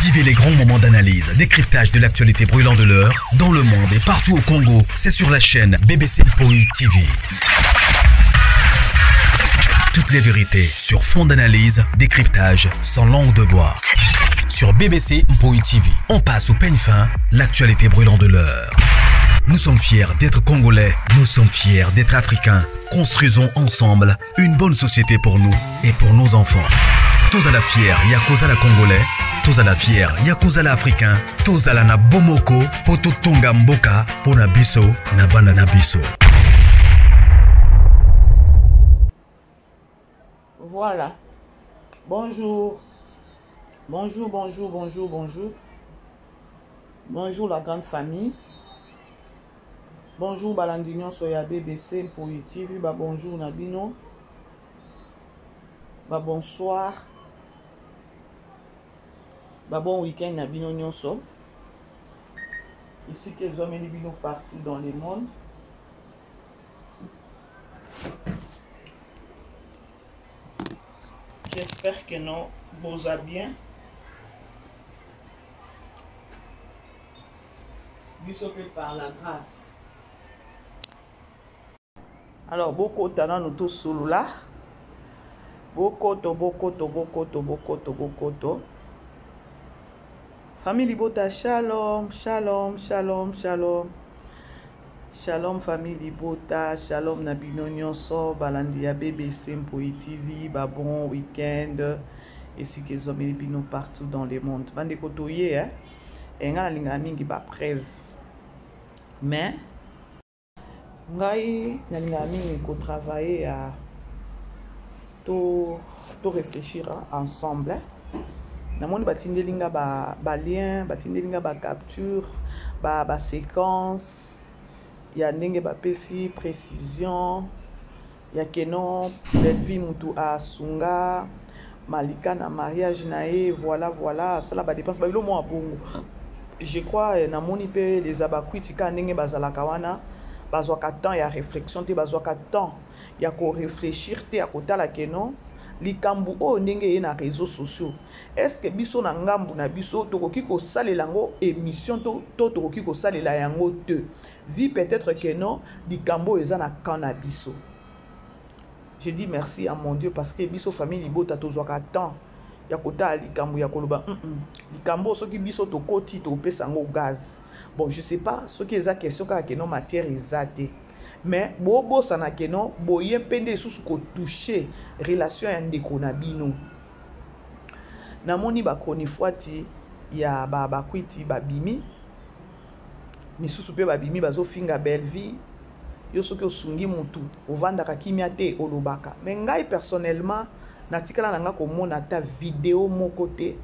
Vivez les grands moments d'analyse, décryptage de l'actualité brûlante de l'heure, dans le monde et partout au Congo. C'est sur la chaîne BBC Mpoi TV. Toutes les vérités sur fond d'analyse, décryptage, sans langue de bois. Sur BBC Mpoi TV, on passe au peigne fin l'actualité brûlante de l'heure. Nous sommes fiers d'être Congolais, nous sommes fiers d'être Africains. Construisons ensemble une bonne société pour nous et pour nos enfants. Tous à la fière, Yakuza la Congolais, tous à la fière, Yakuza la Africain, tous à la na Bomoko, Poto Tonga Mboka, Pona Biso, na Bana Biso. Voilà. Bonjour. Bonjour, bonjour, bonjour, bonjour. Bonjour la grande famille. Bonjour balandi nyonso ya BBC Mpoyi TV, ba bonjour na bino. Ba bonsoir. Ba bon week-end na bino nyonso. Ici que ezwameli bino partout dans le monde. J'espère que non, boza bien. Biso mpe par la grâce. Alors bokota nanu tosolola. Bokoto bokoto bokoto bokoto bokoto. Famille Libota, shalom, shalom, shalom, shalom. Shalom famille Libota, shalom na bino nyonso, balandi ya BBC Mpoyi TV, ba bon week-end, esika ezwameli bino partout dans le monde. Bandeko toye, eh? E ngai nalingaka mingi ba preuve. Mais ngai nalingaka mingi ko travailler ya to to réfléchir ensemble. Namoni batindeli nga ba, ba lien, batindeli nga ba capture, ba ba séquence ya ndenge bapesi précision ya keno Bellevue mutu asunga Malika na mariage na ye, voilà voilà, asala ba dépenses ba bilo mwa bongo. Je crois eh, namoni mpe les abakwiti kaka ndenge bazalaka wana bazwaka temps ya réflexion te, bazwaka temps ya ko réfléchir te, ya kotala keno likambo oyo ndenge eye na réseaux sociaux, est-ce que biso na ngambu na biso tokoki kosalela yango émission to tokoki kosalela yango te, vu peut-être que non likambo oyo eza na camp na biso. Je dis merci à mon Dieu parce que biso famille libota tozwaka temps ya kotala likambo ya koloba likambo soki biso tokoti topesa yango gaz. Bon, je sais pas soki eza question kaka que non matière eza te, mais bobosana que non boye mpe nde lisusu kotouche relation ya ndeko na bino. Namoni ba chronifuati ya ba bakwiti babimi, misusu mpe babimi bazofinga Bellevue. Yo soki osungi mutu ovandaka kimia te, olobaka. Mais ngai personnellement natikala na nga komona ata video moko te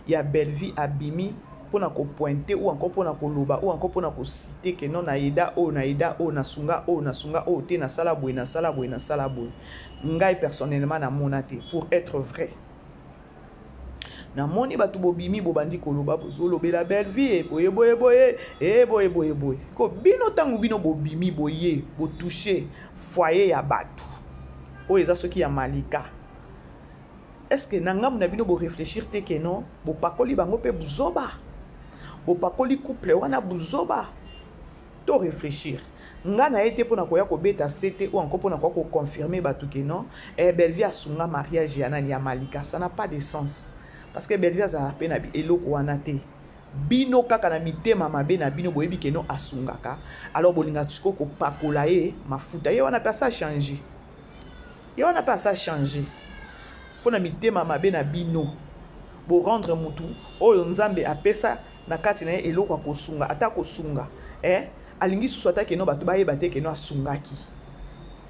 ya Bellevue abimi mpona kopointe ou encore mpona koloba ou encore mpona kocite ke non na eda oyo, na eda oyo, nasunga oyo, nasunga oyo te, nasala boye, nasala boye, nasala boye. Ngai personnellement namona te, pour être vrai. Namoni bato bobimi bobandi koloba, bozolobela Bellevue boye boye boye e boye boye boye. Ko bino ntango bino bobimi boye botouche foyer ya bato oyo eza soki ya Malika, est-ce que na ngambu na bino bo réfléchir te ke non bopakoli bango mpe buzoba, bopakoli couple wana buzoba? To réfléchir. Nga na ye te mpona koya kobeta sete ou encore mpona koya koconfirmer bato ke non Bellevue asunga mariage ya nani ya Malika, ça n'a pas de sens parce que Bellevue azala mpe na eloko wana te. Bino kaka na mitema mabe na bino boyebi ke non asungaka, alors bolinga sikoyo kopakola ye mafuta. Ye wana mpe asa changer, ye wana mpe asa changer mpona mitema mabe na bino. Bo rendre mutu oyo Nzambe apesa na kati na ye eloko ya kosunga, ata kosunga alingi susu ata keno bato bayeba te keno asungaki,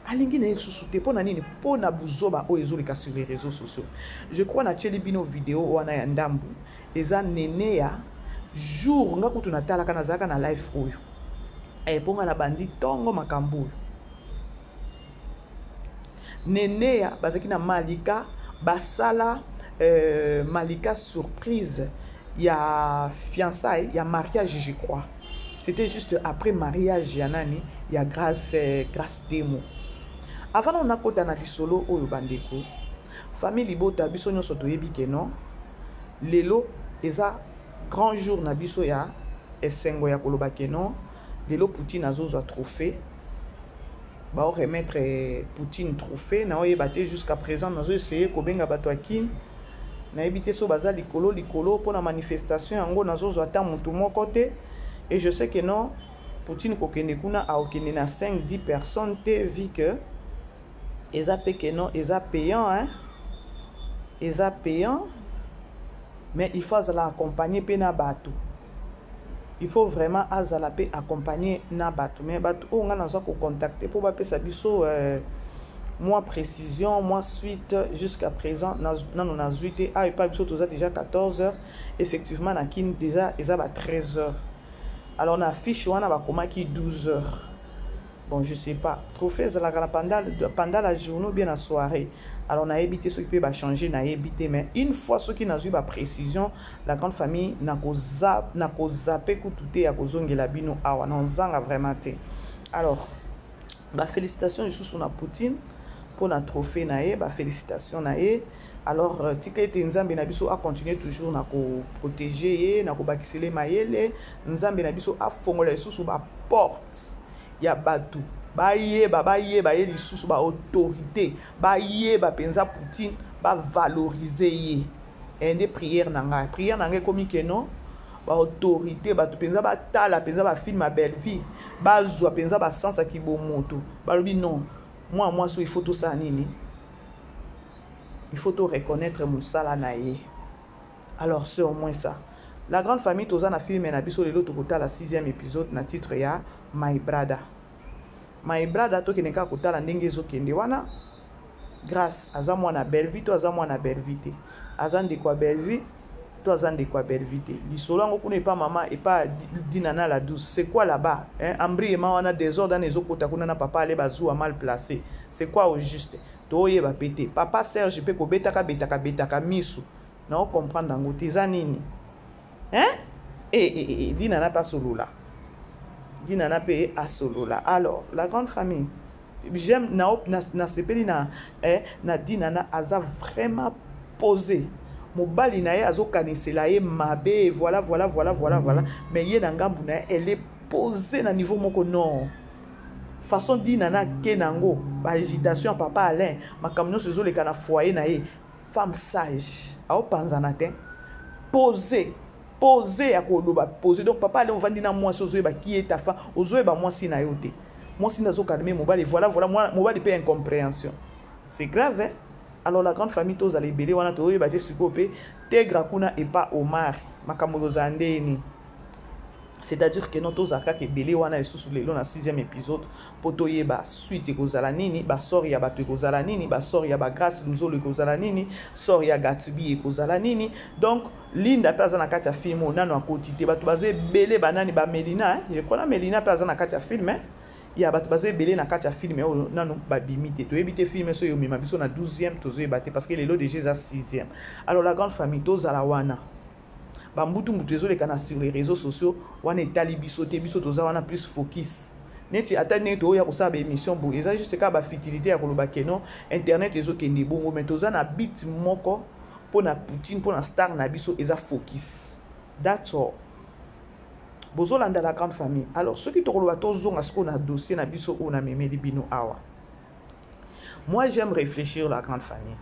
alingi na ye susu te. Mpona nini? Mpona buzoba oyo ezoleka sur les réseaux sociaux. Je crois natieli bino video wana ya ndambu eza nene ya jour nga kutu natalaka, nazalaka na live oyo mpo nga nabandi ntongo makambo oyo. Neneya bazalaki na Malika, basala Malika surprise ya fiançailles, ya mariage, je crois c'était juste après mariage ya nani ya Grâce, Grâce Temo. Avant na nakota na lisolo oyo bandeko famille libota, biso nyonso toyebi ke non lelo eza Grand jour na biso ya esengo ya koloba ke non, lelo Poutine azozwa trophée. Bao remettre Poutine trophée na oyeba te. Jusqu'à présent nazo essayer kobenga bato ya Kin, nayebi te so baza likolo likolo mpona manifestation yango, nazozwa ata motu moko te. Et je sais que non, Poutine kokende kuna, aokende na 5 10 personnes te, vu que eza mpe ke non, eza payant, hein? Eza payant, mais il faut azala accompagné mpe na bato. Il faut vraiment azala mpe accompagné na bato. Mais bato oyo ngai naza kocontacter mpo bapesa biso mwa précision, mwa suite, jusqu'à présent nano nazwi te. Awa epa biso toza déjà 14 heures. Effectivement, na Kini déjà eza ba 13 heures. Alors na fiche wana bakomaki 12 heures. Bon, je sais pas, trophée ezalaka na pendant la journée ou bien na soirée. Alors nayebi te soki mpe bachange, nayebi te. Mais une fois soki nazwi baprécision, la grande famille, nakozape kutu te ya kozongela bino awa, nazanga vraiment te. Alors bafélicitation lisusu na Poutine mpo na trophée na ye, bafélicitation na ye. Alors tika ete Nzambe na biso acontinue toujours na koprotéger ye, na kobakisele mayele. Nzambe na biso afongola lisusu baporte ya bato bayeba, bayeba ye lisusu, baautorité bayeba mpenza Poutine, bavalorize ye. Nde prière na ngai, prière na ngai ekomi ke non, baautorité, bato mpenza batala mpenza bafilm ya Bellevie, bazwa mpenza basens ya kibomoto, balobi non, mwana mwasi oyo, il faut tosala nini? Il faut to reconnaître mosala na ye. Alors c'est au moins ça, la grande famille. Toza na film na biso lelo, tokotala sixième épisode na titre ya My Brother, My Brother. Tokende kaka kotala ndenge ezokende wana. Grâce aza mwana Bellevie to aza mwana Bellevie te? Aza ndeko ya Bellevie to aza ndeko ya Bellevie te? Lisolo yango kuna epa mama, epa Dinana la douce, c'est quoi là-bas, hein? Embriema wana, désordre wana ezokota kuna na papa ale, bazuwa mal placé, c'est quoi au juste? Toyeba pe te. Papa Serge mpe kobetaka betaka betaka misu na ocomprendre yango te, eza nini, hein? E, e, e, Dinana mpe asolola, Dinana mpe asolola. Alors la grande famille, j'aime nasepeli na Dinana, aza vraiment posé. Mobali na ye azokanisela ye mabe, voilà, voilà, voilà, voilà, voilà, mais ye na ngambu na ye, elle est posée na niveau moko. Non, façon Dinana ake nango, baagitation ya papa Alain, makambo nyonso ezoleka na foyer na ye, femme sage, aopanzana te, posé, posé ya koloba, posé. Donc papa Alain, ovandi na mwasi, ozoyeba ki ye ta fa, ozoyeba mwasi na yo te, mwasi nde azokalme mobali, voilà, voilà, mobali mpe incompréhension, c'est grave, hein? Alors la grande famille, tozala ebele wana, toyoyeba te sikoyo mpe Tegra kuna epa Omar, makambo ekozala ndeni. C'est-à-dire que non, tozala kaka ebele wana lisusu lelo na sixième épisode mpo toyeba suite ekozala nini, basort ya bato ekozala nini, basort ya bagrâce Luzolo ekozala nini, sort ya Gatbi ekozala nini. Donc Linda mpe aza na kati ya film oyo, nano akoti te. Bato baza ebele, banani, bamelina, je crois na Melina mpe aza na kati ya film ya bato baza ebele na kati ya film oyo, nano babimi te. Toyebi te film so eyomema biso na 12e, tozoyeba te, parce que lelo déjà eza 6e. Alors la grande famille, tozala wana. Bambutu-mbutu ezoleka na sur les réseaux sociaux wana, etali biso te. Biso toza wana plus focus neti ata ndenge toyoya kosala baémission boye, eza juste kaka bafutilité ya koloba ke non, internet ezokende bongo, mais toza na but moko mpo na Poutine, mpo na star na biso, eza focus, that's all. Bozolanda la grande famille. Alors soki tokoloba, tozonga sikoyo na dossier na biso oyo namemeli bino awa. Moi, j'aime réfléchir, la grande famille.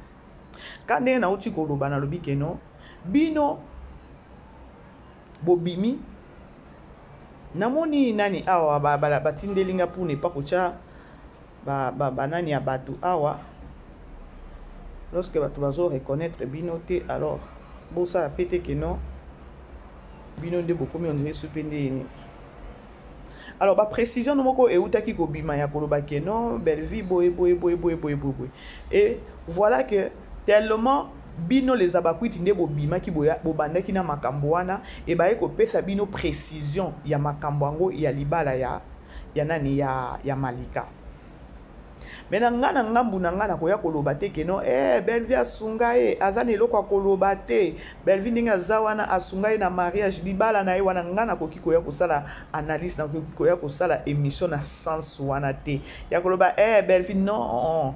Ka ndenge nauti koloba, nalobi ke non, bino bobimi, namoni nani awa batindeli nga mpuna epa kotya banani ya bato awa. Lorsque bato bazo reconnaître bino te, alors bosala pe te ke non, bino nde bokomi, on dirait so mpe ndeni. Alors baprécision moko eutaki kobima ya koloba ke non, Bellevie boye boye boye boye boye boye boye, et voilà que tellement bino les abakwiti nde bobimaki, bobandaki na makambo wana, ebaye kopesa bino précision ya makambo yango ya libala ya nani, ya Malika. Me na nga, na ngambu na nga, nakoya koloba te ke non, Bellevie asunga ye, aza na eloko ya koloba te. Bellevie ndenge aza wana, asunga ye na mariage, libala na ye wana. Nga nakoki koya kosala analyse, nakoki koya kosala émission na sens wana te ya koloba Bellevie, non.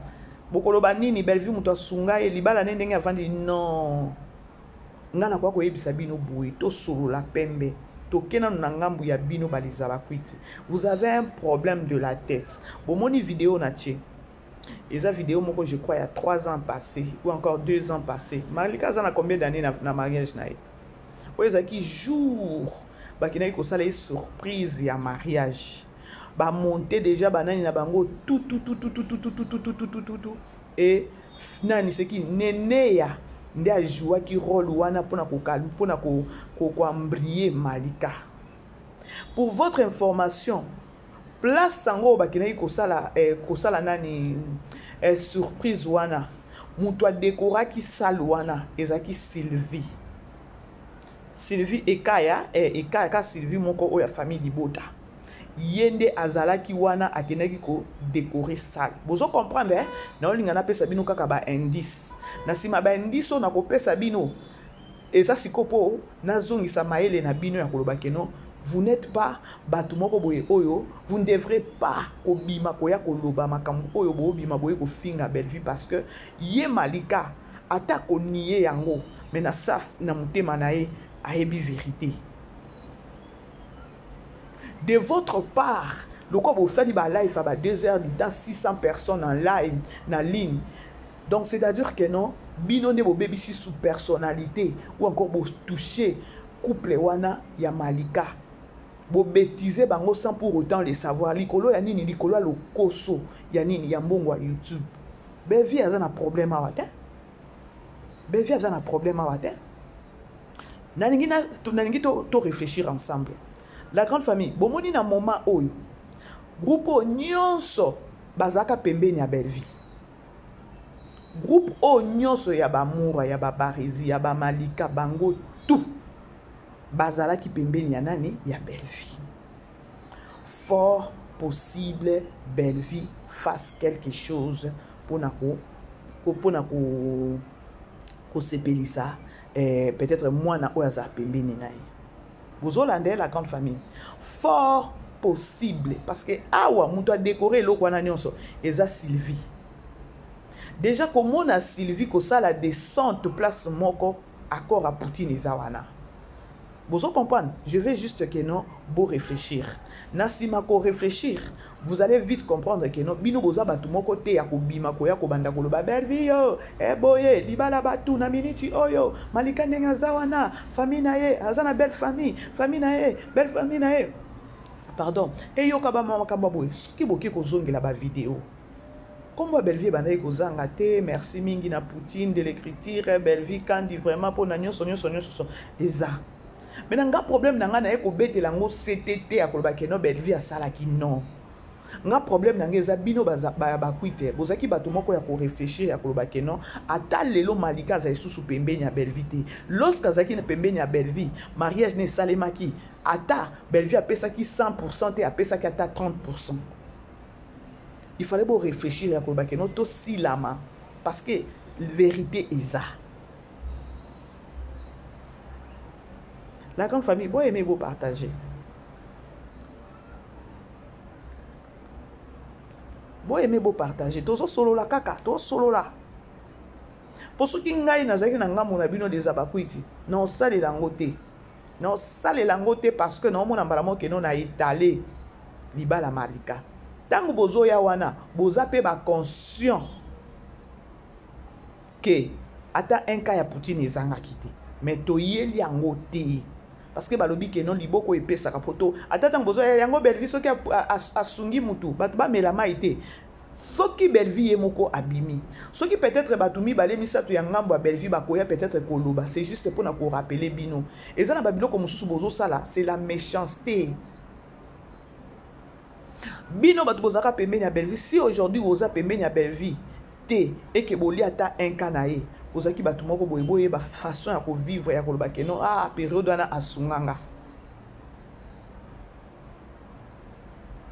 Bokoloba nini? Bellevie moto asunga ye, libala ne ndenge avandi, non. Nga nakoya koyebisa bino boye, tosolola pembe. Toke nanu na ngambu ya bino ba les abakwiti. Vous avez un problème de la tête. Bomoni video na tie. Eza video moko je crois ya 3 ans passé ou encore 2 ans passé. Malika aza na combien d'années na, na mariage na ye? Oyo ezalaki jour bakendaki kosala ye surprise ya mariage. Ba monter déjà banani na bango tout tout tout tout tout tout tout tout tout tout tout tout tout et nani seki Neneya nde ajouaki rôle wana mpona mpona koambrie Malika. Pour votre information, place yango bakendaki kosala eh, kosala nani eh, surprise wana moto adekoraki salle wana ezalaki Sylvie. Sylvie Ekaya eh, Ekaya ka Sylvie moko oyo ya famille libota ye nde azalaki wana akendaki ko decorer salle. Bozo comprendre eh? Naolinga napesa bino kaka ba indice. Na nsima ba indice oyo nakopesa bino eza sikoyo mpo nazongisa mayele na bino ya koloba ke non, vous n'êtes pas bato moko boye oyo vous ne devrez pas kobima koya koloba makambo oyo boobima boye kofinga Bellevue parce que ye Malika ata konie yango mais na saf na motema na ye ayebi vérité. De votre part, lokola bosali ba live ya ba 2 heures du temps 600 personnes en live na ligne, donc c'est-à-dire que non, bino nde bobebisi sous personnalité ou encore botoucher couple wana ya Malika, bobetize bango sans pour autant le savoir. Likolo ya nini? Likolo ya lokoso ya nini? Ya mbongo ya YouTube. Bellevue aza na problème awa te. Bellevue aza na problème awa te. Nalingi na, nalingi to, to réfléchir ensemble. La grande famille, bomoni na moment oyo groupe oyo nyonso bazalaka pembeni ya Bellevue. Groupe oyo nyonso ya ba Moura, ya ba Barezi, ya ba Malika, bango tout bazalaki pembeni ya nani? Ya Bellevue. Fort possible Bellevue fasse quelque chose pona ko pona ko kosepelisa eh, peut-être mwana oyo azala pembeni na ye. Bozolanda la grande famille. Fort possible parce que awa moto a décorer eloko wana nyonso eza Sylvie. Déjà komona Sylvie kosala descente place moko accord à Poutine eza wana. Bozo comprendre? Je vais juste que non bo réfléchir. Na sima ko réfléchir, vous allez vite comprendre que non bino boza batu moko te ya kobima koya kobanda koloba Bellevue yo eh boye libala batu na minute oyo Malika ndenge aza wana famille na ye aza na belle famille, famille na ye belle famille na ye pardon eyoka ba makambo boye soki boke kozongela ba vidéo kombo ya Bellevue ebandaki kozanga te. Merci mingi na Poutine de l'écriture Bellevue Kandi vraiment pona nyonso nyonso nyonso eza. Mais na nga problème na nga na ye kobetela yango CTT ya koloba ke non Bellevue asalaki non. Nga problème na nga eza bino baza ba bakwite bozaki bato moko ya ko réfléchir ya koloba ke non ata lelo Malika azali susu pembeni ya Bellevue te. Lorsque azalaki na pembeni ya Bellevue mariage ne esalemaki ata Bellevue apesaki 100% te apesaki ata 30%. Il fallait bo réfléchir ya koloba ke non tosilama parce que vérité eza. La grande famille, bo aimer, bo partager. Bo aimer, bo partager. Tozo solola kaka, tozo solola. Po soki ngai nazalaki na ngambo na bino des abakwiti, na osalela yango te. Na osalela yango te parce que na omona mbala moko keno na étaler libala Malika. Tango bozoya wana, boza pe ba conscient ke ata un cas ya Poutine ezangaki te. Mais toyeli yango te. Parce que balobi ke non liboko epesaka poto. Ata tango bozoya yango Bellevue soki asungi mutu, bato bamela mai te. Soki Bellevue ye moko abimi, soki peut-être bato mibale misato ya ngambo ya Bellevue bakoya peut-être koloba, c'est juste pona ko rappeler bino. Eza na ba biloko mosusu bozosala, c'est la méchanceté. Bino bato bozalaka pembeni ya Bellevue, si aujourd'hui boza pembeni ya Bellevue te et que bolia ata un cas na ye, bozalaki bato moko boye boyeba façon ya kovivre ya koloba ke non, ah période wana asunganga.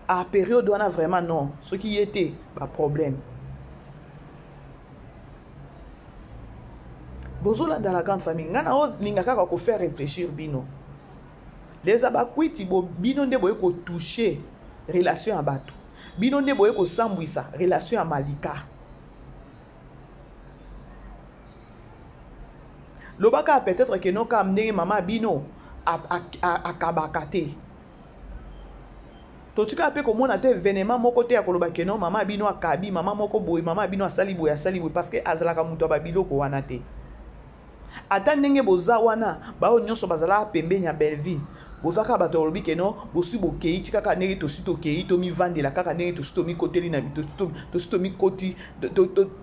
Ah période wana vraiment non, soki ye te ba problème. Bozolanda la grande famille, nga na olinga kaka ko faire réfléchir bino. Les abakwiti bo bino nde boye ko toucher relation ya bato. Bino nde boye ko sambwisa relation ya Malika. Loba kaka peut-être que non kaka ndenge mama bino akabaka te. Totikala mpe komona te evenement moko te ya koloba que non mama bino akabi, mama moko boye, mama bino asali boye, asali boye, parce que azalaka moto ya babiloko wana te. Ata ndenge boza wana, baoyo nyonso bazalaka pembeni ya Bellevue, boza kaka bato balobi ke non, bosi bokei, ti kaka ndenge tosi tokei, tomivandela kaka ndenge tosi tomikoteli na, tosi tomikoti,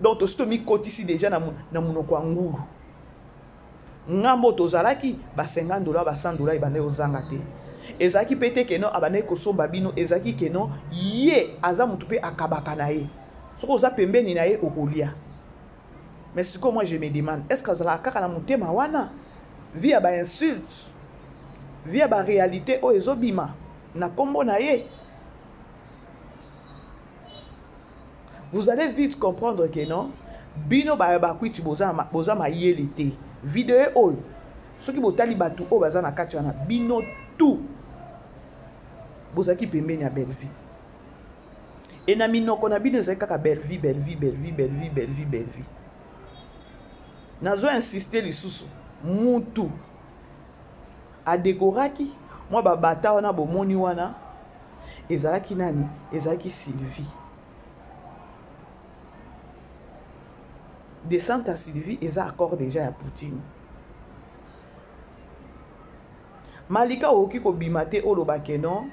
donc tosi tomikotisi deja na monoko ya ngulu. Ngambo tozalaki ba 50 dollars, ba 100 dollars ebandaki kozanga te. Ezalaki pe te ke non abandaki kosomba bino, ezalaki ke non ye aza motu pe akabaka na ye. Soki oza pembeni na ye okolia. Mais sikoyo moi je me demande, est-ce que azalaka kaka na motema wana? Vie ya ba insulte, vie ya ba réalité oyo ezobima na kombo na ye. Vous allez vite comprendre que non, bino ba bakwiti boza mayele te. Video oyo, soki botali batu oyo baza na kati wana, bino tout bozalaki pembeni ya Bellevue. Et na minoko na bino ezalaki kaka Bellevue, Bellevue, Bellevue, Bellevue, Bellevue, Bellevue. Nazo insister lisusu, mutu adekoraki mwa babata wana bomoni wana ezalaki nani? Ezalaki Sylvie. Descente ya Sylvie eza accord déjà ya Poutine. Malika okoki kobima te oloba ke non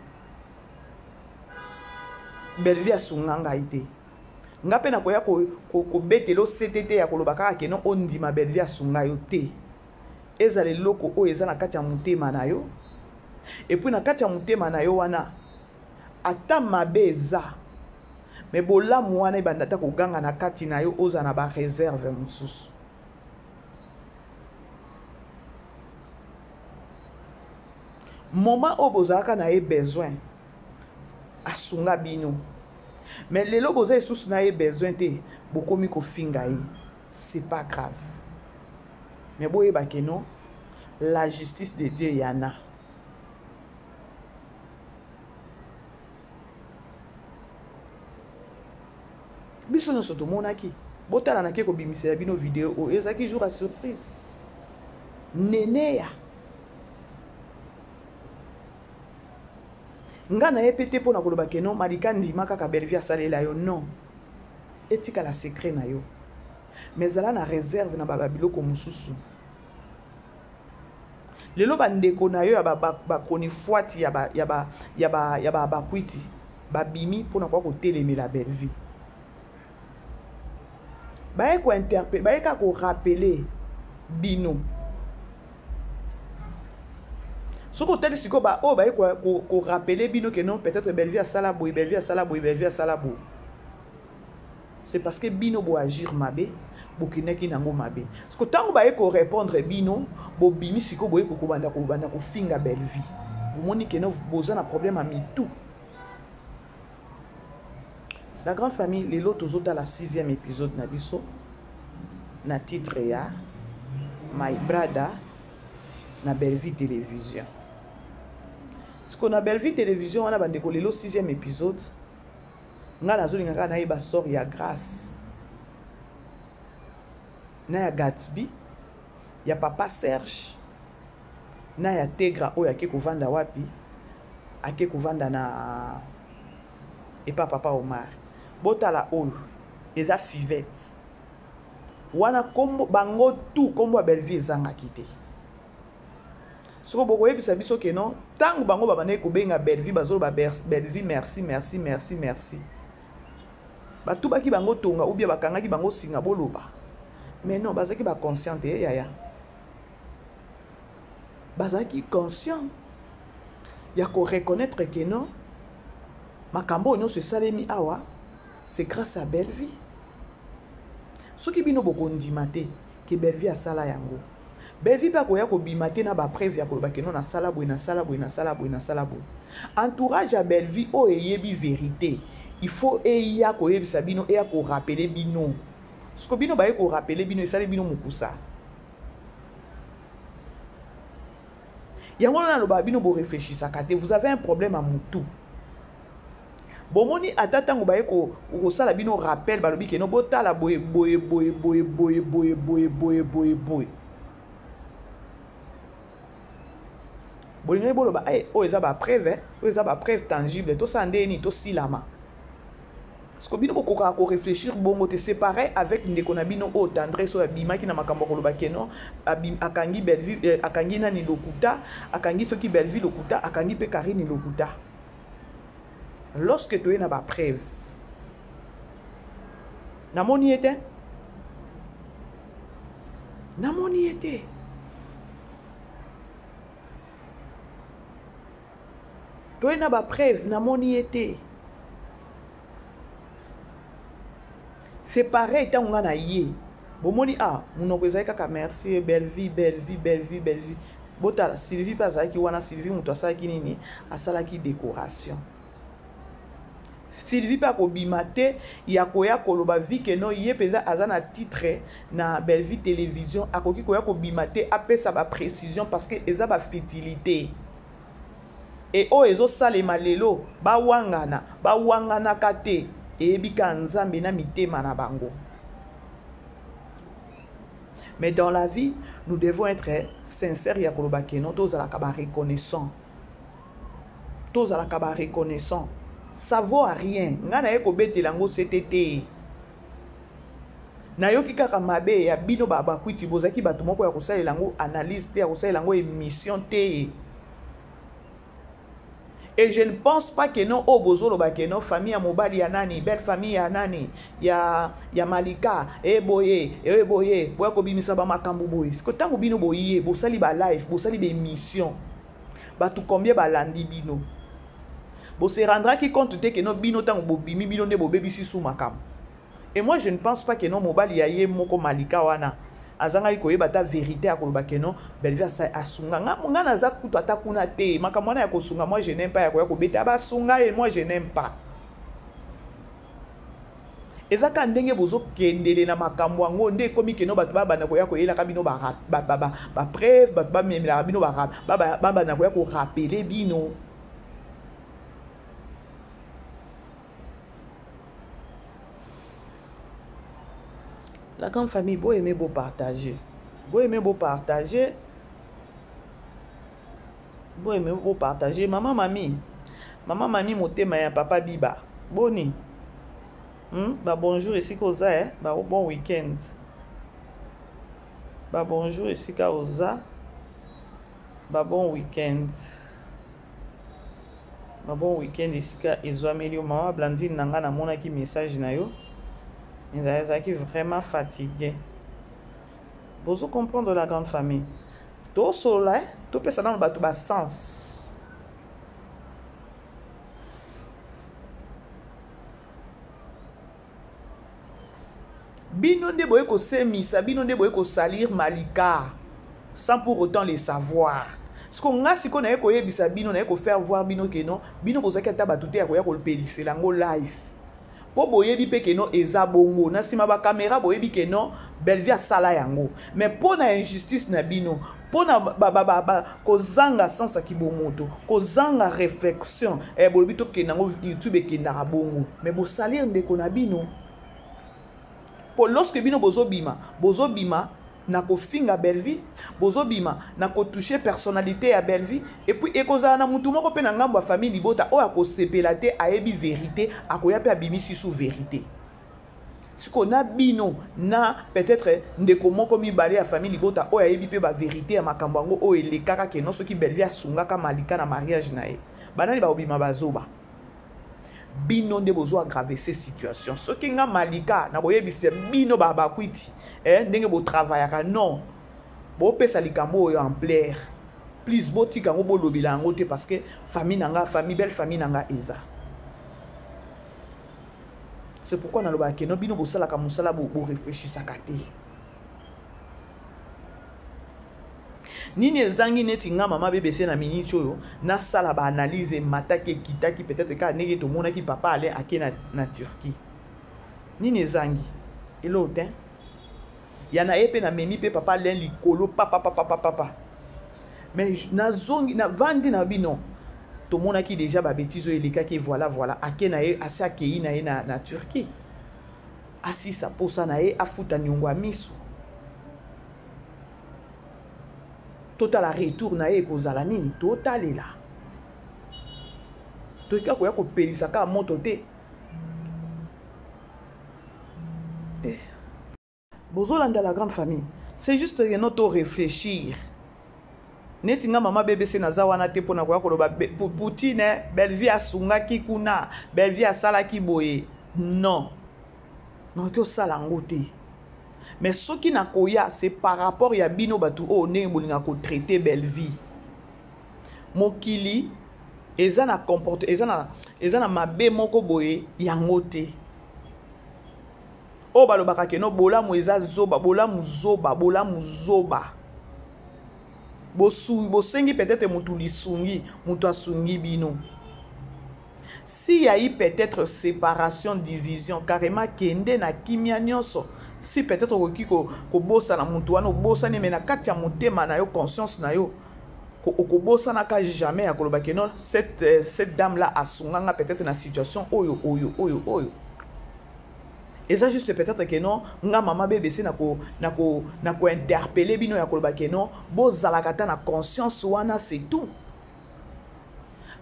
Bellevue asunga ngai te. Nga pe nakoya kobetela osete te ya koloba kaka ke non ondima Bellevue asunga yo te. Ezala eloko oyo eza na kati ya motema na yo. Et puis na kati ya motema na yo wana ata mabe eza, mais bolamu wana ebanda ata koganga na kati na yo, oza na ba réserve mosusu. Moment oyo bozalaka na ye besoin asunga bino, mais lelo boza lisusu na ye besoin te, bokomi kofinga ye. C'est pas grave, mais boyeba ke non, la justice de Dieu yana. Biso nyonso tomonaki, botala nake kobimisela bino video oyo ezalaki jour ya surprise. Neneya nga na ye pe te mpona koloba ke non Malika ndima kaka Bellevue asalela yo, non, etikala secret na yo, mais zala na réserve na ba biloko mosusu. Lelo bandeko na yo ya ba chronifuati ya ba, ya ba, ya ba, ya ba bakwiti babimi mpona koya kotelemela Bellevue. Baye ko interpeller, baye kaka ko rappeler bino. Soki otali sikoyo ba oyo baye ko rappeler bino que non, peut-être Bellevue asala boye, Bellevue asala boye, Bellevue asala boye. C'est parce que bino bo agir mabe, bokendaki nango mabe. Parce que tango baye ko répondre bino, bobimi sikoyo boye kokobanda kobanda kofinga Bellevue. Bomoni que non, boza na problème ya mitu. La grande famille, lelo tozotala 6e épisode na biso na titre ya My Brother na Bellevue Télévision. Parce que na Bellevue Télévision wana bandeko lelo 6e épisode, nga nazolinga kaka nayeba sort ya Grâce na ya Gatsby, ya papa Serge na ya Tegra oyo ake kovanda wapi? Ake kovanda na epa papa Omar. Botala oyo eza Fivette wana, kombo bango tout kombo ya Bellevue ezangaki te. Soko bokoyebisa biso ke non, tango bango babandaki kobenga Bellevue, bazoloba Bellevue merci, merci, merci, merci. Batubaki bango tonga ou bien bakangaki bango singa boloba. Mais non, bazalaki ba conscient te, yaya. Bazalaki conscient ya ko reconnaître que non, makambo oyo nyonso esalemi awa, c'est grâce à Bellevue. Soki bino bokondima te ke Bellevue asala yango, Bellevue pe akoya kobima te na ba preuve ya koloba ke non, nasala boye, nasala boye, nasala boye, nasala boye. Entourage ya Bellevue oyo eyebi vérité, il faut eya koyebisa bino, eya ko rappeler bino. Siko bino baye ko rappeler bino, esali bino mokusa. Yango wana nalobaka bino bo réfléchissaka te, vous avez un problème à mutu. Bomoni ata tango baye kosala bino rappel, balobi ke no botala boye, boye, boye, boye, boye, boye, boye, boye, boye, boye. Bolingaki boloba eh, oyo eza ba preuve, eh, oyo eza ba preuve tangible, tosala ndenge nini tosilama. Parce que bino bokokaka ko réfléchir bongo te, c'est pareil avec ndeko na bino oyo Tendresse oyo abimaki na makambo ya koloba ke non, akangi Bellevue, eh, akangi nani lokuta, akangi soki Bellevue lokuta, akangi pe Karine lokuta. Lorsque toye na ba preuve, namoni ye te, namoni ye te. Toye na ba preuve, namoni ye te. C'est pareil ntango nga na ye bomoni ah monoko ezali kaka merci Bellevue, Bellevue, Bellevue, Bellevue. Botala Sylvie mpe azalaki wana. Sylvie moto asalaki nini? Asalaki décoration. Sylvie mpe akobima te ya koya koloba vi ke non, ye mpenza aza na titre na Bellevue Télévision, akoki koya kobima te apesa ba précision parce que eza ba futilité. E oyo ezosalema lelo, bawangana, bawanganaka te, eyebi ka Nzambe na mitema na bango. Mais dans la vie, nous devons être sincères ya koloba ke non, tozalaka ba reconnaissant. Tozalaka ba reconnaissant. Ça vaut à rien. Nga na ye kobetela yango sete te. Nayoki kaka mabe ya bino ba bakwiti, bozalaki bato moko ya kosalela yango analyse te, ya kosalela yango émission te. Et je ne pense pas que non, oh, bozoloba que non, famille ya mobali ya nani, belle famille ya nani, ya Malika, e boye, e boye, boya kobimisa ba makambo boye. Parce que tango bino boye, bosali ba live, bosali ba émission. Bato combien balandi bino? Bo se rendra ki compte te que non, bino tango bobimi, bino nde bobebisi sous makambo. Et moi je ne pense pas que non, mobali ya ye moko Malika wana azangaki koyeba ta vérité ya koloba que non, Bellevue asunga. Nga, nga naza kutu ata kuna te. Makambo wana ya kosunga, moi je n'aime pas ya koya kobeta basunga ye, moi je n'aime pas. Eza kaka ndenge bozokendele na makambo yango nde ekomi keno bato babanda koya koyelaka bino ba preuve, bato bamemelaka bino babanda koya korappeler bino. La grande famille, bo aimer, bo partager. Bo aimer, bo partager. Bo aimer, bo partager. Maman, mami. Maman, mami, motema ya papa Biba. Boni. Ba bonjour esika oza, eh? Ba bon week-end. Ba bonjour esika oza. Ba bon week-end. Ba bon week-end esika ezwameli yo. Mama Blandine na nga namonaki message na yo. Ezalaki vraiment fatigué. Bozo comprendre la grande famille. Tosolola, eh? Topesa nano bato ba sens. Bino nde boye kosemisa, bino nde boye kosalir Malika sans pour autant le savoir. Parce que nga siko naye koyebisa bino, naye ko faire voir bino que non, bino bozalaki ata bato te ya koya kopelisela yango live. Po boyebi pe que non eza bongo. Na sima ba caméra boyebi que non Bellevue asala yango. Mais po na injustice na bino, po na ba kozanga sens ya kibomoto, kozanga réflexion, eh bolobi tokende yango YouTube ekendaka bongo. Mais bosalir ndeko na bino. Po lorsque bino bozobima, bozobima na kofinga Bellevue, bozobima na kotoucher personnalité ya Bellevue, et puis ekozala na mutu moko pe na ngambo ya famille libota oyo akosepela te, ayebi vérité, akoya pe abimisi sous vérité. Siko na bino na peut-être ndeko moko mibale ya famille libota oyo ayebi pe ba vérité ya makambo yango oyo elekaka ke non soki Bellevue asungaka Malika na mariage na ye. Banani baobima bazoba? Bino nde bozo aggraver ces situations. Soki nga Malika na koyebisa bino ba bakwiti, eh, ndenge bo travaillaka, non. Bopesa likambo oyo ampleur. Please botika yango, bolobela yango te parce que famille na nga, famille, belle famille na nga eza. C'est pourquoi nalobaka ke no bino bosalaka mosala bo réfléchissaka te. Nini ezangi neti nga mama BBC na minute oyo nasala ba analyse emataki ekitaki peut-être kaka ndenge tomonaki papa Alain ake na Turquie. Nini ezangi? Eloko te. Ya na ye pe na memi pe papa Alain likolo papa papa papa papa. Mais nazongi na vandi na bino. Tomonaki déjà ba bêtises oyo elekaki voilà voilà ake na ye asi akei na ye na Turquie. Asisa posa na ye afuta niongo ya miso. Totala retour na ye ekozala nini, totalela. Toyika koya kopelisa kaka moto te. Eh. Bozolanda la grande famille. C'est juste que nous to réfléchir. Neti nga mama BBC naza wana te pona koya koloba Poutine, Bellevue asungaki kuna, Bellevue asalaki boye. Non. Nakoki osala yango te. Mais soki nakoya, c'est par rapport ya bino batu oyo ndenge bolinga ko traiter Bellevue. Mokili eza na comporte eza na mabe moko boye yango te. Oyo balobaka ke no bolamu eza zoba, bolamu zoba, bolamu zoba. Bosengi peut-être mutu lisungi, mutu asungi bino. S'il y a eu peut-être séparation, division, carrément kende na kimia nyonso. Si peut-être okoki kobosana mutu wana, obosani, mais na kati ya motema na yo, conscience na yo, okobosanaka jamais ya koloba ke non, cette dame là asunganga peut-être na situation oyo, oyo, oyo, oyo. Eza juste peut-être que non, nga mama BBC na ko, na ko, na ko interpeller bino ya koloba ke non, bozalaka ta na conscience wana, c'est tout.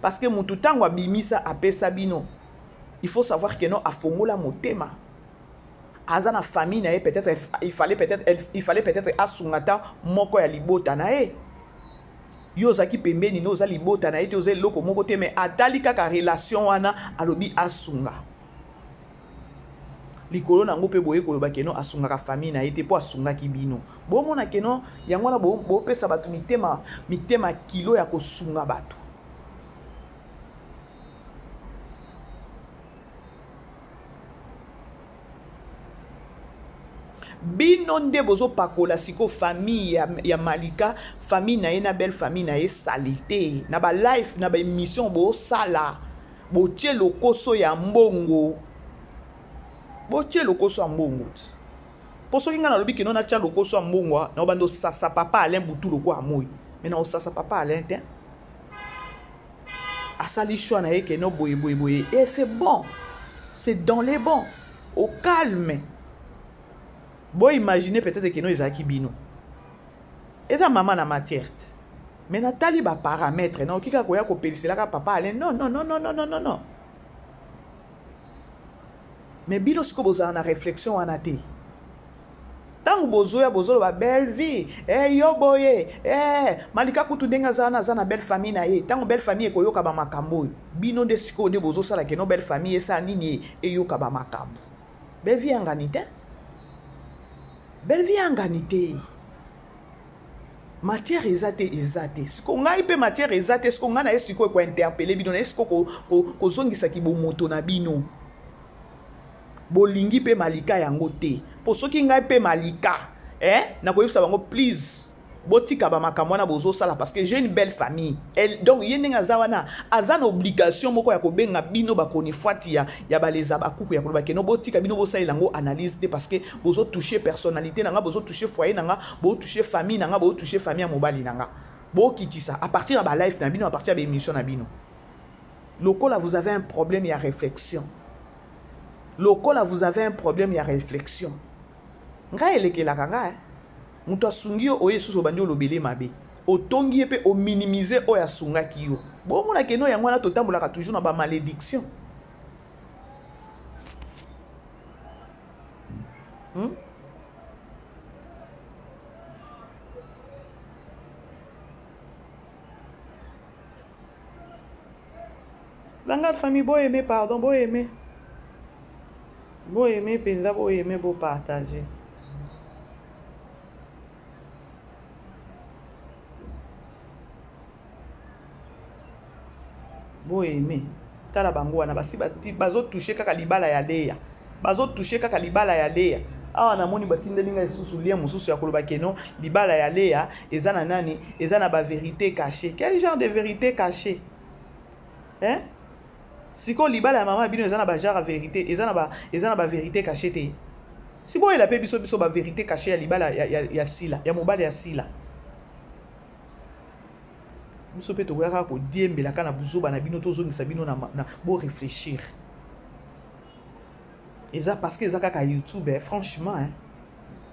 Parce que mutu tango abimisa apesa bino, il faut savoir que non, afongola motema. Aza na famille na ye, peut-être, il fallait peut-être, il fallait peut-être asungata moko ya libota na ye. Yo ozalaki pembeni, no oza libota na ye te, oza eloko moko te, mais atali kaka relation wana, alobi asunga. Likolo nango pe boye koloba ke non, asungaka famille na ye te po asungaki bino. Bomona ke non, yango wana bopesa bato mitema kilo ya kosunga bato. Bino nde bozopakola siko famille ya Malika, famille na ye na belle famille na ye salité. Na ba live, na ba émission bosala, botie lokoso ya mbongo. Botie lokoso ya mbongo. Po soki nga nalobi ke non natia lokoso ya mbongo, na obanda osasa papa Alain Butu lokola moi. Mais na osasa papa Alain te. Asali choix na ye ke non boye boye boye. Et c'est bon. C'est dans les bons. Au calme. Bo imaginer peut-être que non ezalaki bino. Eza mama na matière te. Mais natali ba paramètres, na okika koya kopeliselaka papa Alain. Non, non, non, non, non, non, non, non. Mais bino siko bozala na réflexion wana te. Tango bozoya bozoloba belle vie, eh yo boye, eh Malika kutu ndenge aza wana aza na belle famille na ye. Tango belle famille ekoyoka ba makambo oyo. Bino nde siko nde bozosala ke no belle famille esa nini eyoka ba makambo. Belle vie angani te. Belle vie angani te. Matière eza te, eza te. Siko ngai pe matière eza te, siko ngai na ye siko ko interpeller bino, na ye siko kozongisa kibomoto na bino. Bolingi pe Malika yango te. Po soki ngai pe Malika, eh, nakoyebisa bango please botika ba makambo wana bozosala parce que j'ai une belle famille. Elle, donc ye ndenge aza wana, aza na obligation moko ya kobenga bino ba chronifuati ya baleza bakuku ya koloba ke no botika bino bosalela yango analyse te parce que bozo toucher personnalité na nga, bozo toucher foyer na nga, bozo toucher famille na nga, bozo toucher famille ya mobali na nga. Bokitisa à partir ya ba live na bino, à partir ya ba émission na bino. Lokola vous avez un problème ya réflexion. Lokola vous avez un problème ya réflexion. Ngai elekelaka ngai, hein. Moto asungi yo oye susu obandi olobele mabe. Otongi ye pe ominimiser oyo asungaki yo. Bomona ke no yango wana totambolaka toujours na ba malédiction. La grande famille, bo aimer, pardon, bo aimer. Bo aimer, penza, bo aimer, bo partager. Bo aimer. Tala bango wana, basi bati, bazo toucher kaka libala ya Léa. Bazo toucher kaka libala ya Léa. Awa namoni batindeli ngai lisusu lien mosusu ya koloba ke non, libala ya Léa eza na nani, eza na ba vérité cachée. Quel genre de vérité cachée? Hein? Siko libala ya mama bino eza na ba genre ya vérité, eza na ba vérité cachée te. Si boyela pe biso biso ba vérité cachée ya libala ya Sila, ya mobali ya Sila. Biso pe tokoyaka kodiembela kaka na buzoba na bino, tozongisa bino na bo réfléchir. Eza parce que eza kaka YouTube, hein, franchement, hein.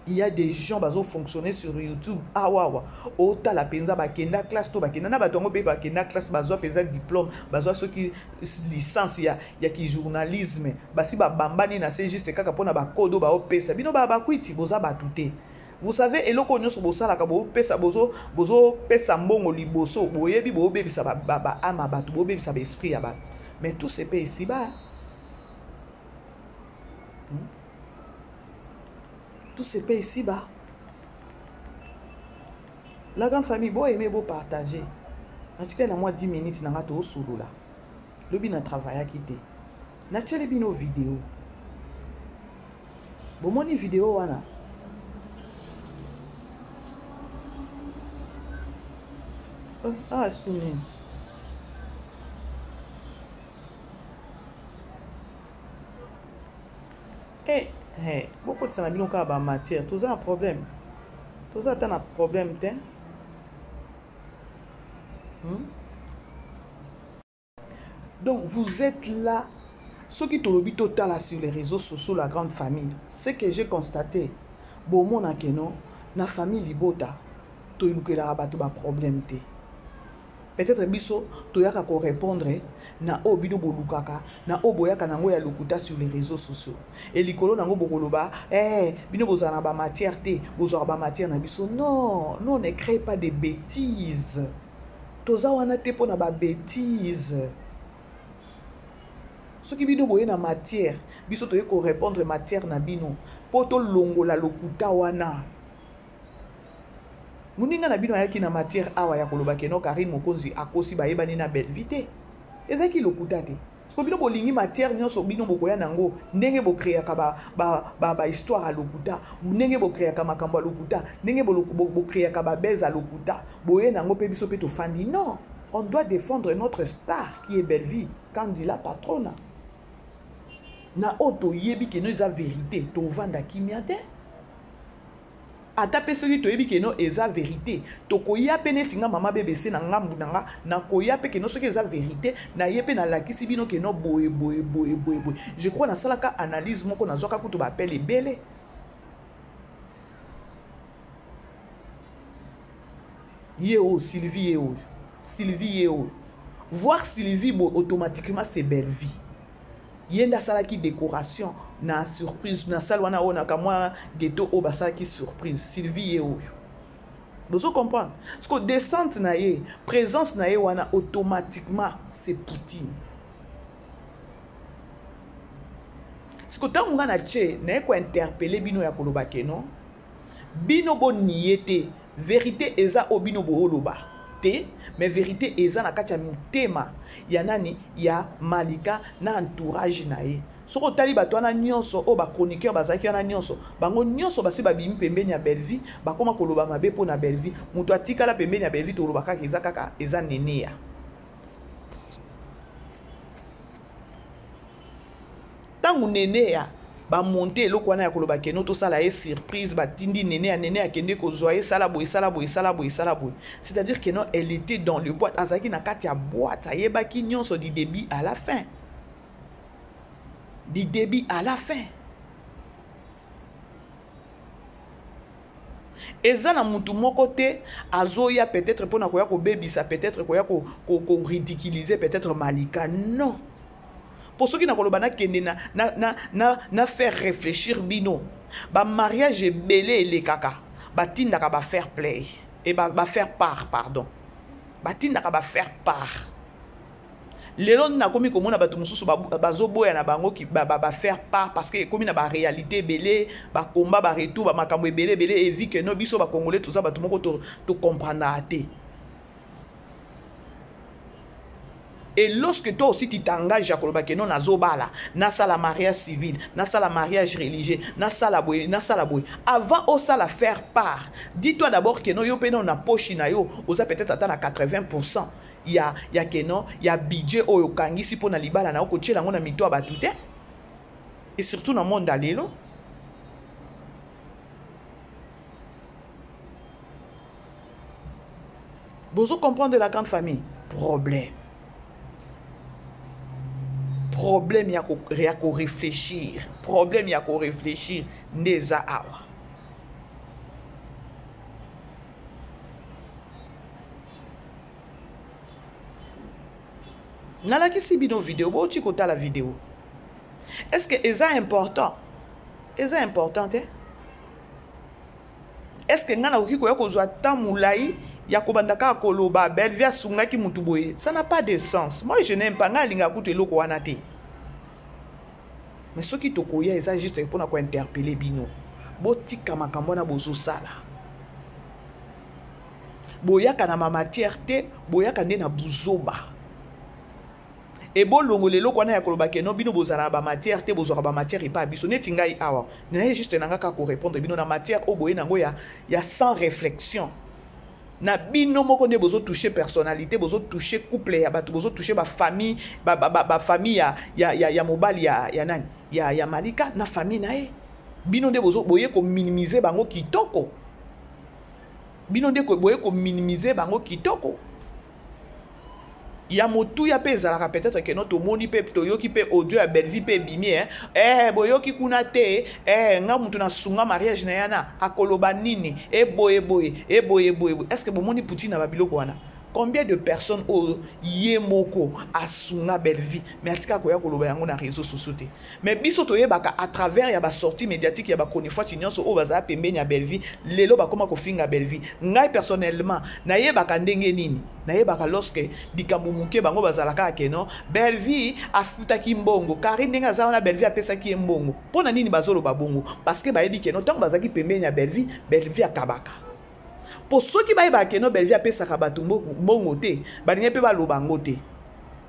Il y a des gens bazo fonctionner sur YouTube awawa otala mpenza bakenda classe to bakenda na bato yango mpe bakenda classe, bazwa mpenza diplôme, bazwa soki licence ya kijournalisme, basi babambani na se juste kaka mpona bakodo baopesa bino. Baya bakwiti, boza bato te. Vous savez, eloko nyonso bosalaka, bopesa, bozopesa mbongo liboso, boyebi boobebisa baama bato, boobebisa baesprit ya bato, mais tout se paie ici bas. Tout se paie ici bas. La grande famille, boaime, bopartage. Natikali na mwa 10 minutes na nga, toosolola. Lobi na travaillaki te, natieli bino video. Bomoni video wana? Oh, ah, suni eh, eh, bokotisa na bino kaka bamatière. Toza na problème, toza ata na problème te. Donc vous êtes là, soki tolobi totala sur les réseaux sociaux, la grande famille, ce que j'ai constaté, bomona que non, na famille libota toyelukelaka bato baproblème te. Peut-être biso toyaka korépondre na oyo bino bolukaka, na oyo boyaka nango ya lokuta sur les réseaux sociaux. E likolo nango bokoloba eh, bino bozala na bamatière te, bozwaka bamatière na biso. Non, non, ne crée pas des bêtises. Toza wana te mpo na babêtise. Soki bino boye na matière, biso toye korépondre matière na bino mpo tolongola lokuta wana. Moninga na bino ayaki na matière awa ya koloba que non, Karine Mokonzi akosi, bayebani na Bellevie te. Ezalaki lokuta te? Siko bino bolingi matière nyonso, bino bokoya nango ndenge bocréaka bahistoire ya lokuta, ndenge bocréaka makambo ya lokuta, ndenge bocréaka babese ya lokuta, boye nango mpe biso mpe tofandi. Non, on doit défendre notre star qui est Bellevie Kandila Patrona. Na oyo toyebi que non, eza vérité, tovanda kimia te. Ata mpe soki toyebi que non, eza vérité, tokoya mpe. Neti nga mama BBC, na ngambu na nga, nakoya mpe que non, soki eza vérité, naye mpe nalakisi bino que non, boye boye boye boye boye. Je crois nasalaka analyse moko, nazwaka kutu baappel ebele. Ye oyo Sylvie, ye oyo Sylvie, ye oyo voir Sylvie boye, automatiquement c'est Bellevie. Ye nde asalaki décoration na surprise na salle wana oyo na kamwa ghetto oyo basalaki surprise. Sylvie ye oyo, bozo comprendre? Parce que descente na ye, présence na ye wana, automatiquement c'est Poutine. Siko ntango nga na tie naye kointerpeller bino ya koloba que non, bino bonie te, vérité eza oyo bino booloba te, mais vérité eza na kati ya motema ya nani? Ya Malika na entourage na ye. Soki otali bato wana nyonso oyo bachroniqueur bazalaki wana nyonso, bango nyonso basi babimi pembeni ya Bellevie, bakóma koloba mabe mpo na Bellevie. Moto atikala pembeni ya Bellevie, toloba kaka eza kaka eza Neneya. Ntango Neneya bamonte eloko wana ya koloba que non, tosala ye surprise, batindi Nene ya Nene akende kozwa ye, sala boye, sala boye, sala boye, sala boye, c'est-à-dire que non, elle était dans le boîte, azalaki na kati ya boîte, ayebaki nyonso du début à la fin, du début à la fin. Eza na mutu moko te azoya peut-être mpona koya kobebisa, peut-être koya koridiculiser peut-être Malika. Non, mpo soki nakoloba, nakende na faire réfléchir bino. Bamariage ebele elekaka, batindaka bafaire play e bafaire part, pardon, batindaka bafaire part. Lelo nakomi komona bato mosusu bazoboya na bango bafaire part, parce que ekomi na baréalité ebele, bakomba, baretour, bamakambo ebele ebele. Evi que non, biso bacongolais toza bato moko tocomprendaka te. Et lorsque toi aussi tu t'engages ya koloba que non, nazobala, nasala mariage civil, nasala mariage religieux, nasala boye, nasala boye, avant osala faire part, dis-toi d'abord que non, yo mpe non, na poche na yo oza peut-être ata na 80 ya que non, ya budget oyo okangisi mpo na libala na yo. Kotiela yango na mito ya bato te, et surtout na monde ya lelo. Bozo comprendre, la grande famille? Problème ya koréfléchir, problème ya koréfléchir nde eza awa. Nalakisi bino video, bouti kotala video. Est ce que eza important? Eza important te? Est ce que ngai nakoki koya kozwa temps molai ya kobanda kaka koloba Bellevue asungaki mutu boye? Ça n'a pas de sens. Moi, je n'aime pas. Ngai alingaka kutu eloko wana te. Mais soki tokoya, eza juste mpona kointerpeller bino. Botika makambo wana bozosala. Boyaka na mamatière te, boyaka nde na buzoba. Ebolongola eloko wana ya koloba que non, bino bozala na bamatière te, bozwaka bamatière epa ya biso. Neti ngai awa, naye juste na nga kaka korépondre bino na matière oyo boye nango ya sans réflexion na bino moko nde bozotouche personnalité, bozotouche couple ya bato, bozotouche bafamille, bafamille ya mobali ya nani, ya Malika na famille na ye. Bino nde boye kominimize bango kitoko. Bino nde boye kominimize bango kitoko. Ya motuya mpe ezalaka peut-être que non, tomoni mpe, toyoki mpe audio ya Bellevue mpe ebimi, boyoki kuna te, nga mutu nasunga mariage na ye na akoloba nini, eboye boye, eboye boye. Est ce que bomoni Poutine na babiloko wana? Combien de personnes oyo ye moko asunga Bellevue, mais atika koya koloba yango na réseaux sociaux te? Mais biso toyebaka à travers ya basortie médiatique ya bachronifuati nyonso oyo bazala pembeni ya Bellevue, lelo bakóma kofinga Bellevue. Ngai personnellement nayebaka ndenge nini? Nayebaka lorsque likambo moke, bango bazalaka que non, Bellevue afutaki mbongo Karine. Ndenge aza wana, Bellevue apesaki ye mbongo. Mpo na nini bazoloba bongo? Parce que bayebi que non, ntango bazalaki pembeni ya Bellevue, Bellevue akabaka. Mpo soki bayebaka que non, Bellevue apesaka bato mbongo te, balingi mpe baloba yango te.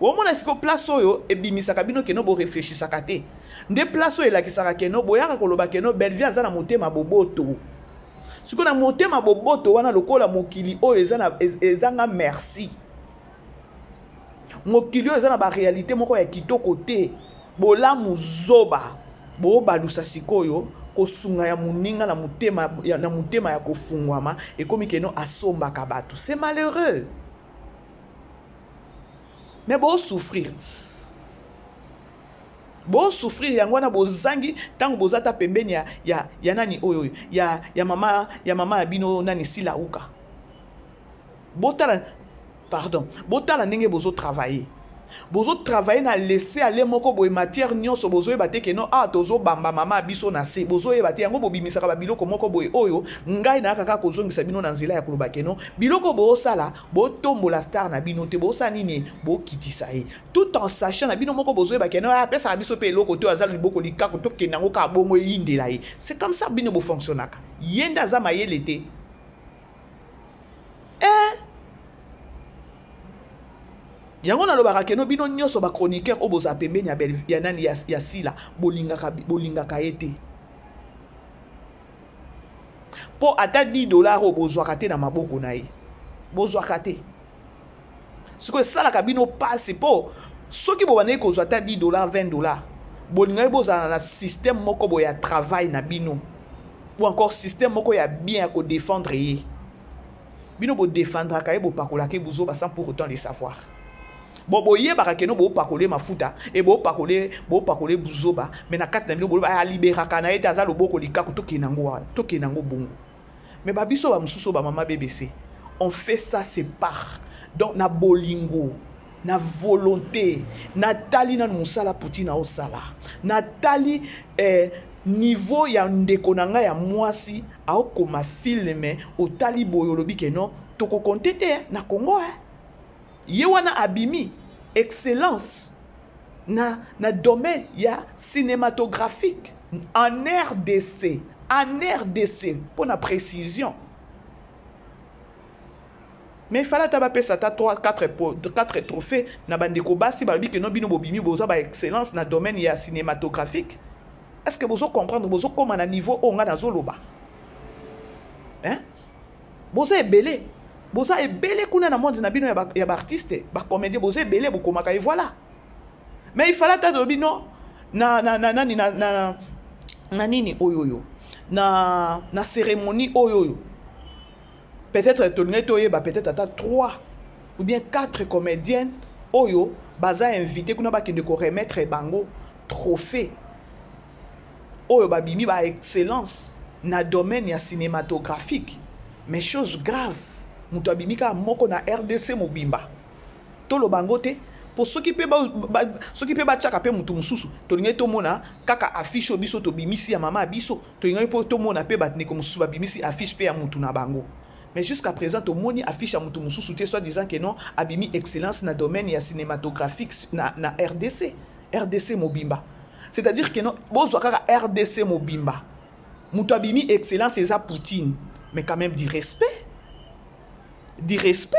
Omona siko place oyo ebimisaka bino que non, boreflechisaka te. Nde place oyo elakisaka que non, boyaka koloba que non, Bellevue aza na motema boboto. Sikoyo na motema boboto wana, lokola mokili oyo ezanga merci, mokili oyo eza na baréalité moko ya kitoko te, bolamu zoba bobalusa. Sikoyo kosunga ya moninga na motema ya kofungwama ekomi que non, asombaka bato. C'est malheureux, mais bosouffrir, bosouffrir. Yango wana bozangi ntango boza ta pembeni ya nani oyo oyo ya mama ya bino nani, Sila Uka. Botala, pardon, botala ndenge bozotravaille, bozotravaille na laisser aller moko boye. Matière nyonso bozoyeba te que non, ah, tozobamba mama ya biso na se, bozoyeba te. Yango bobimisaka babiloko moko boye oyo ngai nayaka kaka kozongisa bino na nzela ya koloba que non, biloko boosala, botombola star na bino te. Bosala nini? Bokitisa ye, tout en sachant na bino moko bozoyeba que non, apesaka biso mpe eloko te, aza liboko likako. Tokende yango kaka bongo, eyindela ye. C'est comme ça bino bofonctionnaka. Ye nde aza mayele te, eh? Yango nalobaka que non, bino nyonso bachroniqueur oyo bozala pembeni ya nani, ya Sila, bolingaka ye te, mpo ata 10 $ oyo bozwaka te na maboko na ye, bozwaka te. Sikoyo esalaka bino mpasi, mpo soki bobandaki kozwa ata 10 $, 20 $, bolingaki bozala na système moko boye ya travail na bino, ou encore système moko ya bien ya kodéfendre ye. Bino bodéfendraka ye, bopakolaka ye buzoba sans pour autant le savoir. Bon, boyebaka que non, bopakole mafuta e bopakole buzoba, mais na kati na bino boloba aliberaka na ye te, aza loboko likaku. Tokende yango wana, tokende yango bongo. Mais babiso bamosusu, bamama BBC, on fait ça, c'est par donc na bolingo, na volonté. Natali nanu mosala Poutine aosala, natali niveau ya ndeko na ngai ya mwasi aokoma film. Otali boye, olobi que non, tokokonte te na Congo, eh. Ye wana abimi excellence na domaine ya cinématographique en RDC, en RDC mpo na précision. Mais il fallait ata bapesa ata 3 4 trophée na bandeko basi. Balobi que non, bino bobimi, boza baexcellence na domaine ya cinématographique. Est ce que bozo comprendre? Bozokóma na niveau oyo ngai nazoloba, hein? Boza ebele, boza ebele kuna na monde na bino ya baartiste, bacomédien, boza ebele, bokomaka e voilà. Mais il fallait ata tolobi non, na nani, na nini oyo na cérémonie oyo peut-être tolingai toyeba peut-être ata 3 ou bien 4 comédiennes oyo baza invité kuna, bakende koremettre bango trophée oyo babimi ba excellence na domaine ya cinématographique. Mais chose grave, moto abimi kaka moko na RDC mobimba. Toloba yango te. Mpo soki mpe soki mpe batiaka mpe motu mosusu, tolingaki tomona kaka affiche oyo biso tobimisi ya mama ya biso, tolingaki mpo tomona mpe bandeko mosusu babimisi affiche mpe ya motu na bango. Mais jusqu'à présent tomoni affiche ya motu mosusu te, soit disant que non, abimi excellence na domaine ya cinématographique na RDC, RDC mobimba. C'est-à-dire que non, bozwa kaka RDC mobimba, moto abimi excellence eza Poutine. Mais quand même, du respect, du respect.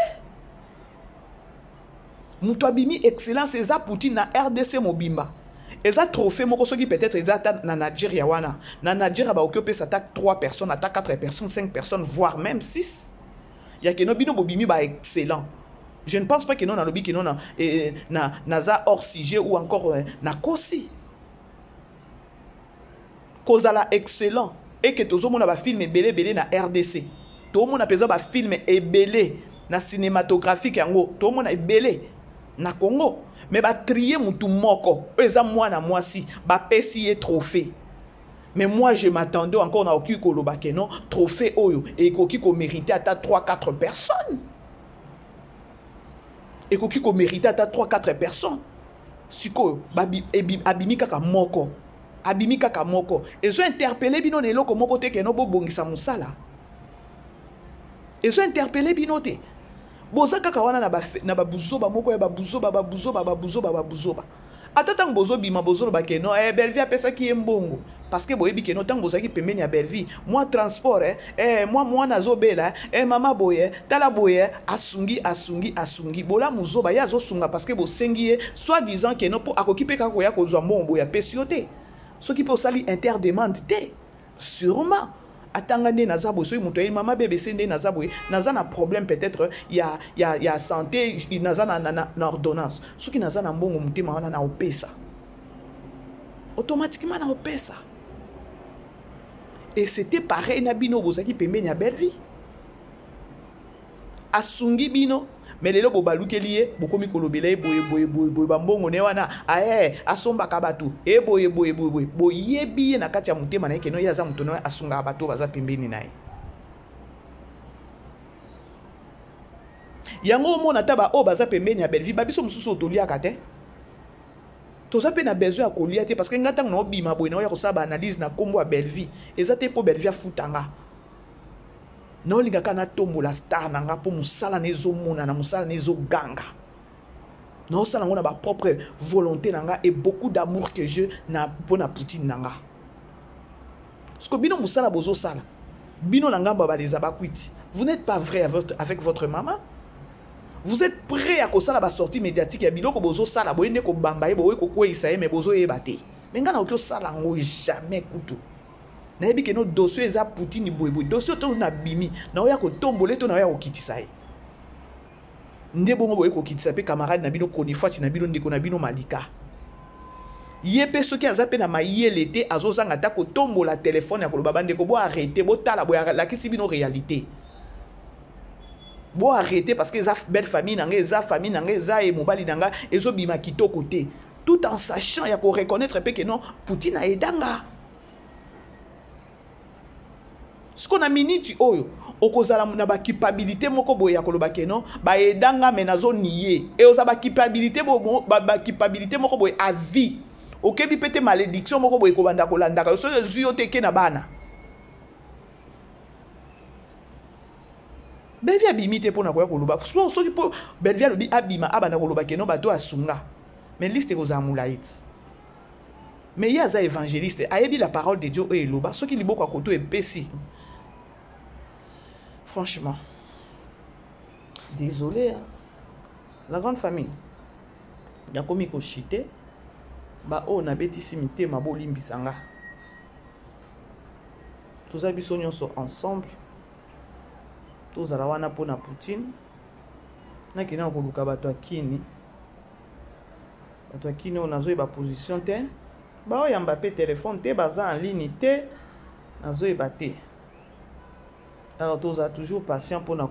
Moto abimi excellence eza Poutine na RDC mobimba. Eza trophée moko soki peut-être eza ata na Nigeria wana, na Nigeria bakoki opesa ata 3 personnes, ata 4 personnes, 5 personnes, voire même 6 ya que non, bino bobimi ba excellent. Je ne pense pas que non, nalobi que non na naza hors sujet ou encore nakosi. Kozala excellent et que tozomona bafilm ebele ebele na RDC, tomona mpenza bafilm ebele na cinématographique yango, tomona ebele na Congo, mais batrier mutu moko oyo eza mwana mwasi, bapesi ye trophée. Mais moi, je m'attendais encore, nakoki koloba que non, trophée oyo ekoki komérite ata 3 4 personnes, ekoki komérite ata 3 4 personnes. Sikoyo abimi kaka moko, abimi kaka moko. Ezo interpeller bino na eloko moko te que non, bobongisa mosala. Ezo interpeller bino te. Boza kaka wana na babuzoba moko ya babuzoba, babuzoba, babuzoba, babuzoba. Ata ntango bozobima, bozoloba que non, Bellevie apesaki ye mbongo, parce que boyebi que non, ntango bozalaki pembeni ya Bellevie, mwa transport, mwa mwana azobela, mama boye, tala boye, asungi, asungi, asungi. Bolamu zoba. Ye azosunga parce que bosengi ye, soit disant que non, mpo akoki mpe kaka koya kozwa mbongo boye, apesi yo te. Soki mpe osali interdemande te, sûrement atanga nde naza boye. Soki moto aye, mama BBC, nde naza boye, naza na problème peut-être ya santé, naza na ordonnance, soki naza na mbongo, motema wana na opesa automatiquement, na opesa. Et c'était pareil na bino bozalaki pembeni ya Bellevie. Asungi bino, mais lelo bobalukeli ye, bokomi kolobela ye boye boye boye boye, bambongo ne wana aye asombaka bato e boye boye boye boye. Boyebi ye na kati ya motema na ye que non, ye aza moto na ye, asungaka bato baza pembeni na ye. Yango omona ata baoyo baza pembeni ya Bellevie, babiso mosusu oyo toliaka te, toza mpe na besoin ya kolia te, parce que ngai ntango naobima boye, naoya kosala baanalyse na nkombo ya Bellevie, eza te mpo Bellevie afuta nga. Naolingaka natombola star na nga mpo mosala na ezomonana, mosala na ezoganga. Naosala yango na bapropre volonté na nga et beaucoup d'amour que je na mpo na Poutine na nga. Parce que bino, mosala bozosala, bino na ngambo ya baleza bakwiti, vous n'êtes pas vrai avec votre maman. Vous êtes prêt à kosala basortie médiatique ya biloko bozosala boye, nde kobamba ye boye, kokweyisa ye, mais bozoyeba te. Mais ngai nakoki osala yango jamais. Kutu nayebi que non, dossier eza Poutine boyeboye, dossier to nabimi, naoya kotombola to naoya kokitisa ye. Nde bongo boye kokitisa mpe camarade na bino, konifati na bino, ndeko na bino Malika. Ye mpe soki aza mpe na mayele te, azozanga ata kotombola telefone ya koloba: "Bandeko, bo arrêter, botala boye, alakisi bino réalité, bo arrêter, parce que eza belle famille na ngai, eza famille na ngai, eza ye mobali na ngai, ezobima kitoko te." Tout en sachant ya koreconnaître mpe que non, Poutine ayedanga. Siko na miniti oyo okozala na baculpabilité moko boye ya koloba que non, bayedanga, mais nazonier e oza baculpabilité moko boye à vie. Okebi mpe te, malédiction moko boye ekobanda kolandaka yo. Soki ezwi yo te, eke na bana. Bellevie abimi te mpona koya koloba. Soki mpo Bellevie alobi, abima, abanda koloba que non, bato asunga, mais liste ekozala molai ti. Mais ye aza évangéliste, ayebi la parole de Dieu oyo eloba soki liboko ya koto epesi. Franchement, désolé, hein? La grande famille, nakomi koshite. Baoyo nabetisi mitema, bolimbisa nga. Toza biso nyonso ensemble, tozala wana mpona Poutine. Nakende na koluka bato ya Kini, bato ya Kini oyo nazoyeba position te, baoyamba mpe telefone te, baza en ligne te, nazoyeba te. Alors tozala toujours patient mpona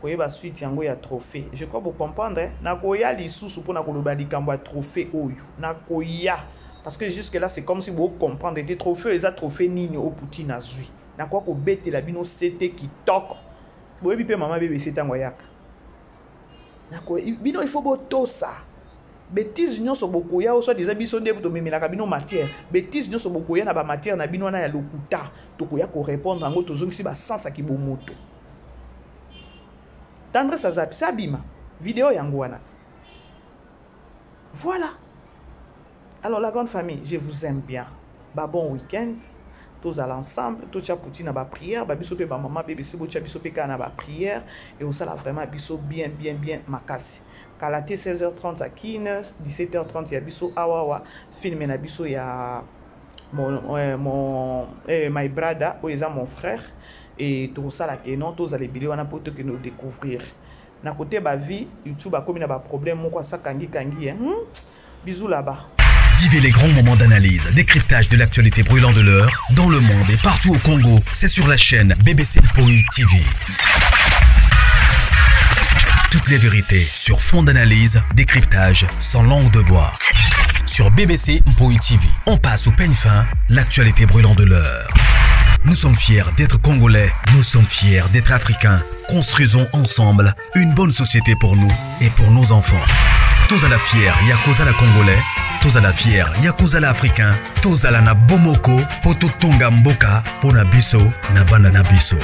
koyeba suite yango ya trophée. Je crois bocomprendre. Nakoya lisusu mpona koloba likambo ya trophée oyo, nakoya, parce que jusque là, c'est comme si bocomprendre te trophée eza trophée nini oyo Poutine azwi. Nakoka kobetela bino sete kitoko. Boyebi mpe mama BBC ntango ayaka. Bino il faut botosa betise nyonso bokoya o soit eza biso nde tomemelaka bino matière. Betise nyonso bokoya na bamatière na bino wana ya lokuta, tokoya korépondre yango. Tozongisi basens ya kibomoto. Tendresse aza pisa abima video yango wana. Voilà. Alors la grande famille, je vous aime bien. Ba bon week-end. Tozala ensemble, totya puti na baprière, babiso mpe bamama bbc, botya biso mpe kaka na baprière e osala vraiment biso bien bien bien makasi. Kala te, 16h30 ya Kine, 17h30 ya biso awawa, film na biso ya mon, my brother, oyo eza mon frère, e tokosala ke non, tozala ebele wana mpo tokende odécouvrir na kote bavie YouTube akomi na baproblème moko asakangikangi ye. Bisous là-bas. Vivez les grands moments d'analyse, décryptage de l'actualité brûlante de l'heure, dans le monde et partout au Congo. C'est sur la chaîne BBC Mpoi TV. Toutes les vérités sur fond d'analyse, décryptage, sans langue de bois. Sur BBC Mpoi TV, on passe au peigne fin l'actualité brûlante de l'heure. Nous sommes fiers d'être Congolais, nous sommes fiers d'être Africains. Construisons ensemble une bonne société pour nous et pour nos enfants. Tozala fier ya kozala Congolais, tozala fier ya kozala Africain, tozala na bomoko po totonga mboka pona biso na bana na biso.